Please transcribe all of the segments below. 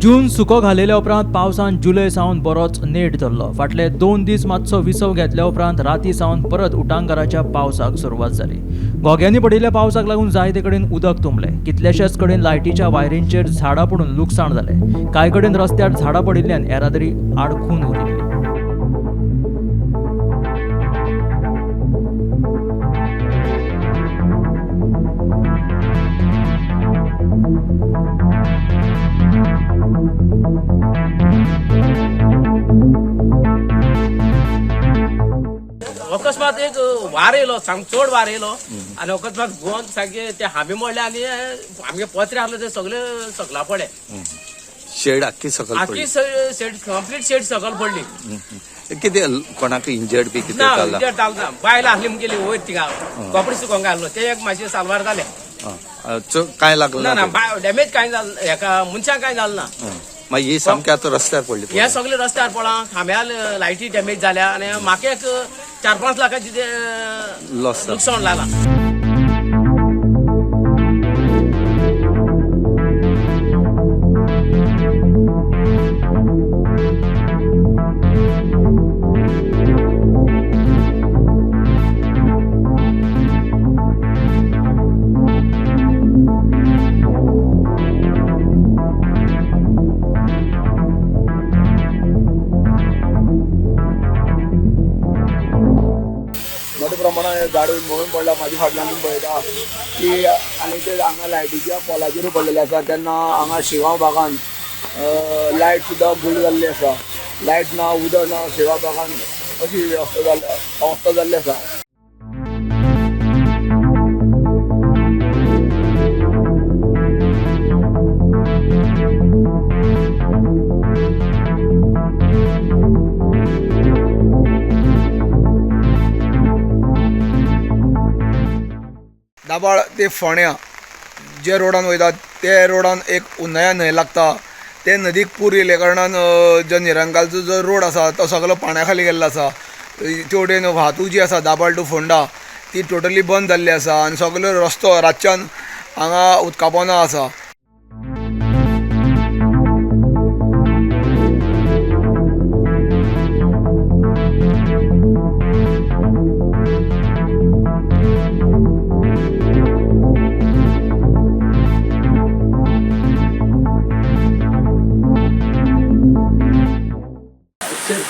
जून सुको घालेल्या उपरांत पावसान जुलय सावन बरोच नेट धरलो. फाटले 2 दीस मातसो विसव घेतल्या उपरांत राती सावन परत उटांगाराच्या पावसाक सुरवात जाली. घोग्यांनी पडिल्ल्या पावसाक लागून जायते कडेन उदक तुंबलें. कितल्याशाच कडेन लायटीच्या वायरींचेर झाडां पडून लुकसाण जालें. कांय कडेन रस्त्यार झाडां पडिल्ल्यान येरादारी आडखून उरिल्ली. अकस्मात एक वार येयलो, सामको चड वार येयलो आनी अकस्मात गोवन सामके ते हांबे मोडले आनी आमगे पत्रे आसले ते सगळे सकला पडले. शेड आख्खी सकल आख्खी शेड कंप्लीट शेड सकल पडली. कितें कोणाक इंजर्ड बी कितें ना, जाला? इंजर्ड जालें ना. बायल आसली मुगेली वयर थिंगा कपडे सुकोवंक घाल्लो, ते एक मातशें साल्वार जालें. कांय लागलें ना, ना, डॅमेज कांय जालें, हेका मनशाक कांय जालें ना. मागीर ही सामकें आतां रस्त्यार पडली. हे सगळे रस्त्यार पडला, खांब्यार लायटी डॅमेज जाल्या आनी म्हाका एक 4-5 लाखाची लॉस लुकसाण जाला. मोठ्या प्रमाणात झाड मोडून पडला. म्हाज्या फाटल्यान तुमी पळयता की आनी ते हांगा लायटीच्या पोलाचेर पडलेले आसा. तेन्ना हांगा शिगांव भागान लायट सुद्दां गुल जाल्ली आसा. लायट ना, उदक ना, शिगांव भागान अशी वेवस्था जाल्ली अवस्था जाल्ली आसा. दाबाळ ते फोण्या जे रोडान वयतात ते रोडान एक उन्नया न्हंय लागता. ते नदीक पूर येयल्या कारणान जो निरंकालचो जो रोड आसा तो सगळो पाण्या खाली गेल्लो आसा. ते वटेन वाहतूक जी आसा दाबाळ टू फोंडा ती टोटली बंद जाल्ली आसा आनी सगळो रस्तो रातच्यान हांगा उदका पोंदा आसा.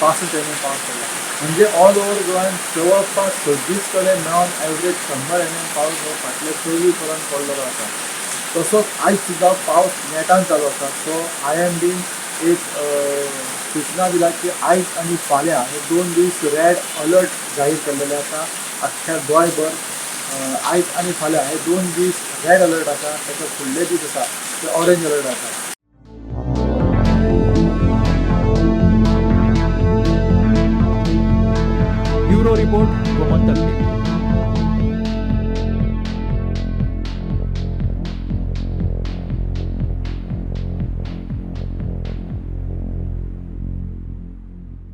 पासष्ट mm पावस पडला म्हणजे ऑल ओव्हर गोवान जवळपास 26 कडेन मेळून एवरेज 100 mm पावस हो फाटले 24 वरां पडलेलो आसा. तसोच आयज सुद्दां पावस नेटान चालू आसा. सो IMDन एक सुचना दिला की आयज आनी फाल्यां हे 2 दीस रेड अलर्ट जाहीर केल्लेले आसा आख्ख्या गोंयभर. आयज आनी फाल्यां हे 2 दीस रेड अलर्ट आसा, ताच्या फुडले दीस आसा ते ऑरेंज अलर्ट आसा. Bureau report, Gomantak TV.